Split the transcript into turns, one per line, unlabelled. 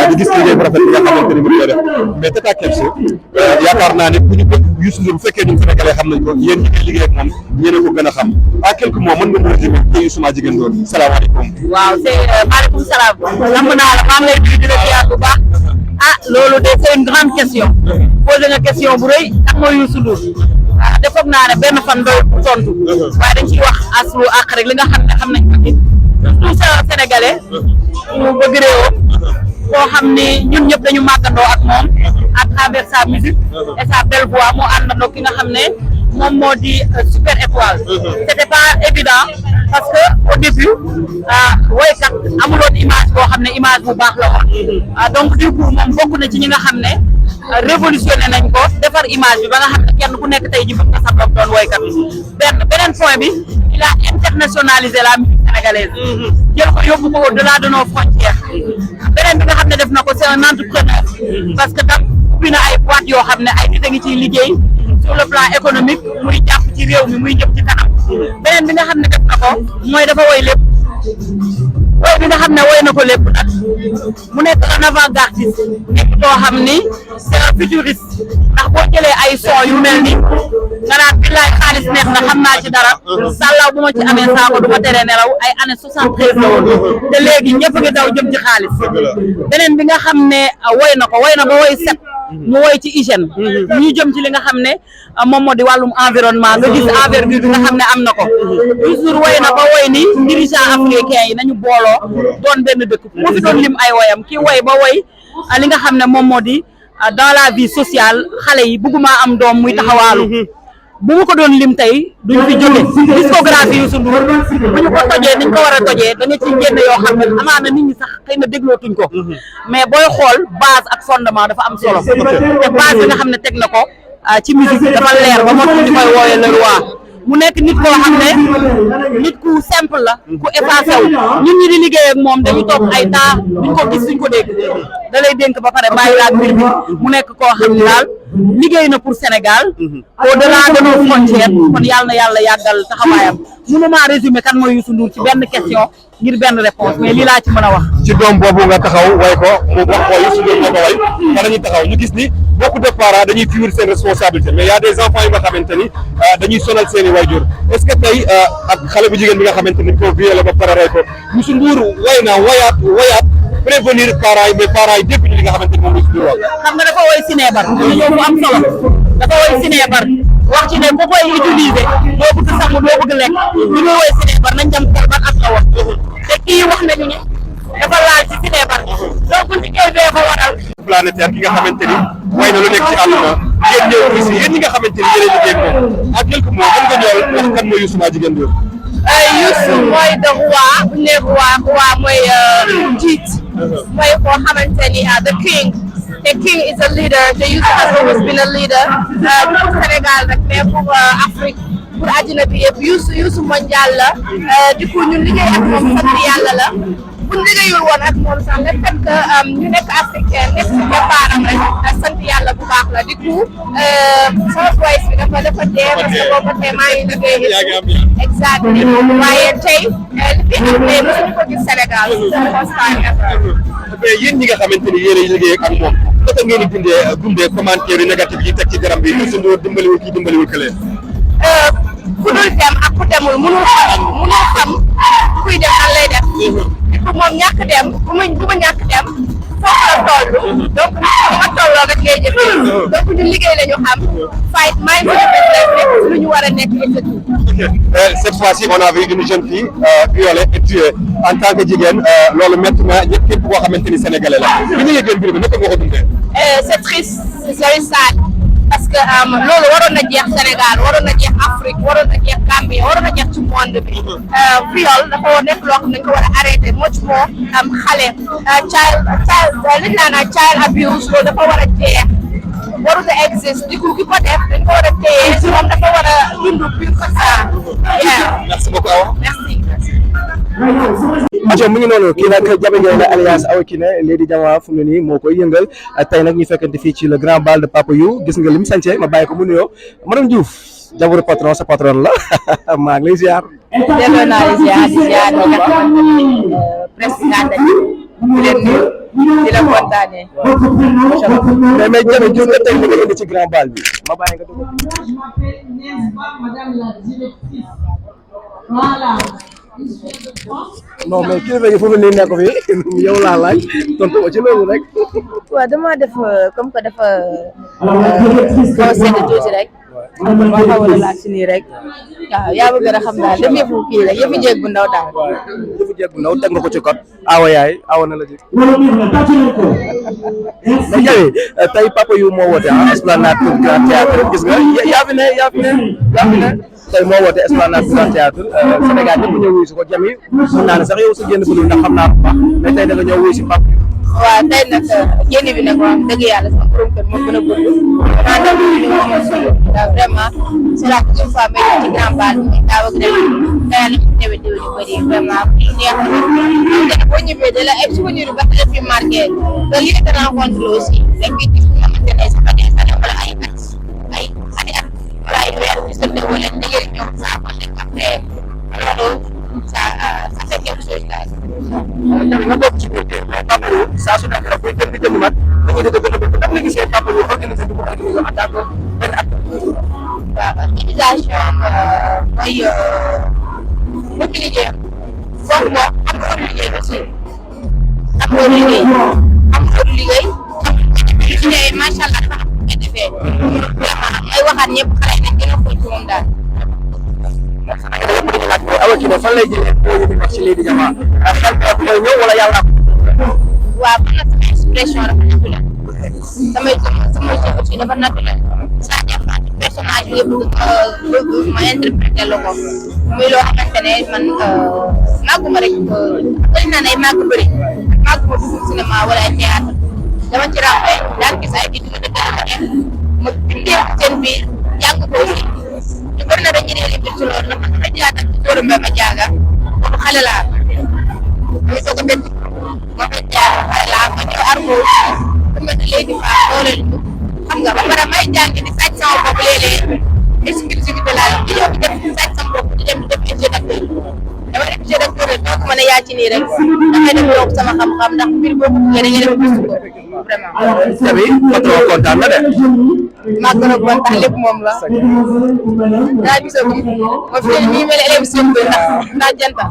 di gis liggéey bu rafet bi nga xamante ni mu ngi koy def mais Tata Kebs yaakaar naa ne bu ñu Youssou Ndour bu fekkee ñun Sénégalais xam nañ ko yéen ñi ngi liggéey ak moom yéen a ko gën a xam à quelques mots mën nga mu résumer te Youssou maa jigéen doon salaamaaleykum.
waaw c'est maaleykum salaam. lamb naa la maa ngi lay nuyu di la ziar bu baax. ah loolu de c'est une grande question. posé nga question bu rëy ak mooy Youssou Ndour. waaw te foog naa ne benn fan doy tontu. waaye dañ ciy wax aslu àq rek li nga xam nañ ko ci. tout ça sénégalais. mu bëgg réewam. koo xam ni ñun ñëpp dañu màggandoo ak moom. à travers sa musique. et sa belle voix moo àndandoo ki nga xam ne moom moo di Super Étoile. c'était pas évident parce que au début woykat amuloon image boo xam ne image bu baax la woon. donc du coup moom bokk na ci ñi nga xam ne révolutionné nañ ko defar image bi ba nga xam ne kenn ku nekk tey ji bëgg nga sa bopp doon woykat. beneen point bi il a internationalisé la musique sénégalaise. jël ko yóbbu ko au-delà de nos frontières. beneen bi nga xam ne def na ko c'est un entrepreneur. parce que tam ubbi na ay boîte yoo xam ne ay nit a ngi ciy liggéey sur le plan économique muy jàpp ci réew mi muy jëm ci kanam. beneen bi nga xam ne def na ko mooy dafa woy lépp woy bi nga xam ne woy na ko lépp nag mu nekk un avant-gardiste nekk koo xam ni c'est un futuriste ndax boo jëlee ay son yu mel ni nga naan billaay xaalis neex na xam naa ci dara sàllaaw bu ma ci amee saako du ma teree nelaw ay année 73 la woon te léegi ñëpp ngi daw jëm ci xaalis. beneen bi nga xam ne woy na ko woy set mu woy ci hygiène ñu jëm ci li nga xam ne moom moo di wàllum environnement nga gis envergure bi nga xam ne am na ko toujours woy na ba woy ni dirigeant africain yi nañu booloo doon benn dëkk moo fi doon lim ay woyam kii woy ba woy li nga xam ne moom moo di dans la vie sociale xale yi bëgguma am doom muy taxawaalu bu mu ko doon lim tey duñ fi jóge discographie Youssou Ndour bu ñu ko tojee niñ ko war a tojee da nga ciy génne yoo xam ne amaana nit ñi sax xëy na déglootuñ ko mais booy xool base ak fondement dafa am solo te base bi nga xam ne teg na ko ci musique dafa leer ba moo tax ñu koy wooyee le roi mu nekk nit koo xam ne nit ku simple la ku effacé wu ñun ñi di liggéey ak moom dañu toog ay temps duñ ko gis duñ ko dégg da lay dénk ba pare bàyyi laak mbir bi mu nekk koo xam ne daal liggéey na pour Sénégal au-delà de nos frontières kon yàlla na yàlla yàggal taxawaayam mënuma résumer kan mooy Youssou Ndour ci benn question ngir benn réponse mais lii laa ci mën a wax.
ci doom boobu nga taxaw way ko mu wax ko Youssou Ndour moo ko way fa la ñuy taxaw ñu gis ni beaucoup de parents dañuy fuir seen responsabilité mais y a des enfants yu nga xamante ni dañuy sonal seen i waajur est-ce que tey ak xale bu jigéen bi nga xamante ni ko violé ba pare rey ko Youssou Ndour way na wayaat prévenir parents yi mais parents yi dégg ñu li nga xamante ni moom Youssou Ndour wax.
xam nga dafa woy sinébar ñëw bu am solo dafa woy sinébar wax ci ne ku koy utiliser doo bëgg sangu doo bëgg lekk li muy woy sinébar nañ dem kër ban at la wax te kii wax nañu ne dafa laal ci sinébar donc liggéey bee ko waral.
planétaire ki nga xamante ni way na lu nekk ci àdduna yéen ñëw aussi yéen ñi nga xamante ni yéen a liggéey ak moom ak quelques mots mën nga ñëwal wax kan mooy Youssou maa jigéen Ndour.
Youssou mooy the roi bu ñu nee roi mooy njiit mooy koo xamante ni the king. The king is a leader. The Youssou has always been a leader. Pour Sénégal rek mais pour Afrique pour àddina bi yëpp Youssou mondial la. Du coup ñun liggéey ak moom sant yàlla la. bu ñu liggéeyul woon ak moom sax le fait que ñu nekk africain nekk ci keppaaram rek sant yàlla bu baax la. Du coup sama voice bi dafa dee parce que boobu tey maa ngi liggéey. Exactement waaye tey li fi am tey mosuñu ko gis Sénégal.
mais yéen ñi nga xamante ni yéen a liggéey ak moom naka ngeen di dundee commentaire yu négatif yi teg ci garam bi Youssou Ndour dimbaliwul kii dimbaliwul kële.
ku dul dem ak ku demul mënul xam kuy dem nan lay def. moom ñàkk dem bu ma ñàkk dem foofu la toll. donc ma tolloo rek ngay jëfee. donc ñun liggéey la ñu xam. fight mind the business nekk lu ñu war a nekk et tout.
Cette fois-ci on a vu une jeune fille violée et tuée en tant que jigéen loolu métti na ñëpp képp koo xamante ni sénégalais la bi ñu yëgee mbir bi naka nga ko dundee.
c'est triste c'est very sad parce que loolu waroon na jeex Sénégal waroon na jeex Afrique waroon na jeex Gambie waroon na jeex ci monde bi. viol dafa nekk loo xam ne dañ ko war a arrêté much more xale li ñu naan child abuse loolu dafa war a jeex. warut a existe di ko def dañ ko war a téye moom dafa war a dund plus que ça.
merci beaucoup Awa.
merci.
aco mu ngi noonu kii nag Jabe Ndiaye la alias Awa Kiné léegi jamono fu mu ne nii moo koy yëngal tey nag ñu fekkante fii ci le grand bal de Papa You gis nga lim sànce ma bàyyi ko mu nuyoo madame Diouf jabaru patron sa patron la maa ngi lay ziar.
delloo naa la ziar di ziar ñi nga xamante ne presse Nganda di leen nuyu di la kontaanee.
mais Jabi gis nga tey li nga indi ci grand bal bi ma bàyyi nga dugg. non mais kilifa gi foofu nii nekk fi yow laa laaj tontu ma ci loolu rek.
waaw dama def comme que dafa xaw a sedd tuuti rek ma xaw a relax nii rek waaw yaa bëgg a xam daal def yëfu kii rek yëfu jéeg bu ndaw daal.
yëfu jéeg bu ndaw teg nga ko ci code awa yaay awa na la jëg mais Jabi tey Papa Youh moo woote Esplanade Grand Théâtre gis nga yaa fi ne tey moo woote Esplanade Grand Théâtre Sénégal ñëpp ñëw wuyu si ko Jami mën naa ne sax yow sa génn bëgg ndax xam naa ko baax mais tey da nga ñëw wuyu si Papa Youh.
waaw tey nag génn bi nag wax dëgg yàlla sama borom kër moo gën a gudd maanaam li nga moom solo waaw vraiment c'est la première fois may ci grand bal bi daaw ak ren tey la ñu ñëwee diw di bëri vraiment neex na boo ñëwee de la ay souvenir ba la fi marqué te lii de rencontre aussi dañ koy gis nga xamante ne sa fan wala ay at wala ay weer di sa wala da ngeen ñëw saa ko nekk après loolu ça fait quelque chose daal.
nga bokk ci biir mais Papa Youh saa su nekk rek buy gën di jëm nag dañuy dëgg gën a bëgg ndax nga gisee Papa Youh organisé bi mu organisé en tant que benn acteur.
waaw organisation mooy bëgg liggéey foog nga am xolu liggéey aussi am xolu liggéey ci ne macha allah dafa am ay defee vraiment ay waxaat ñëpp xale nañ gën a xool ci moom daal.
awa kii fan lay jëlee boo ñu wax ci Lady Diama xel bi mooy ñëw wala yàlla am.
waaw man nag sama expression dafa naturel sama jëf aussi dafa naturel saa jàppaat personnage bi yëpp ma interprété la ko muy loo xamante ne man màgguma rek bëri naa ne ay màgg bëri màgguma dugg cinéma wala ay théâtre dama ci ràmbee daan gis ay vidéo de ma bindee seen biir jàng ko aussi ñu bëri na dañuy réer ci loolu ndax man théâtre ci tóoru Mbema Diaga boobu xale laa muy soog a bëgg ma koy jaar xale laa ma ñëw armo xam nga léegi faa dooleel ñu xam nga ba pare may jàng di sàcc sama bopp léeg-léeg exclusivité laa di yow di def sàcc sama bopp di dem di def jeu d'acteur dama def jeu d'acteur rek donc ma ne yaa ci nii rek dafay dem yokk sama xam-xam ndax mbir boobu da nga def gis ko vraiment.
Jabi patron kontaan na de.
maa gën a kontaan lépp moom la daa gisoo ko ma fi nii mel élève seen ndax janta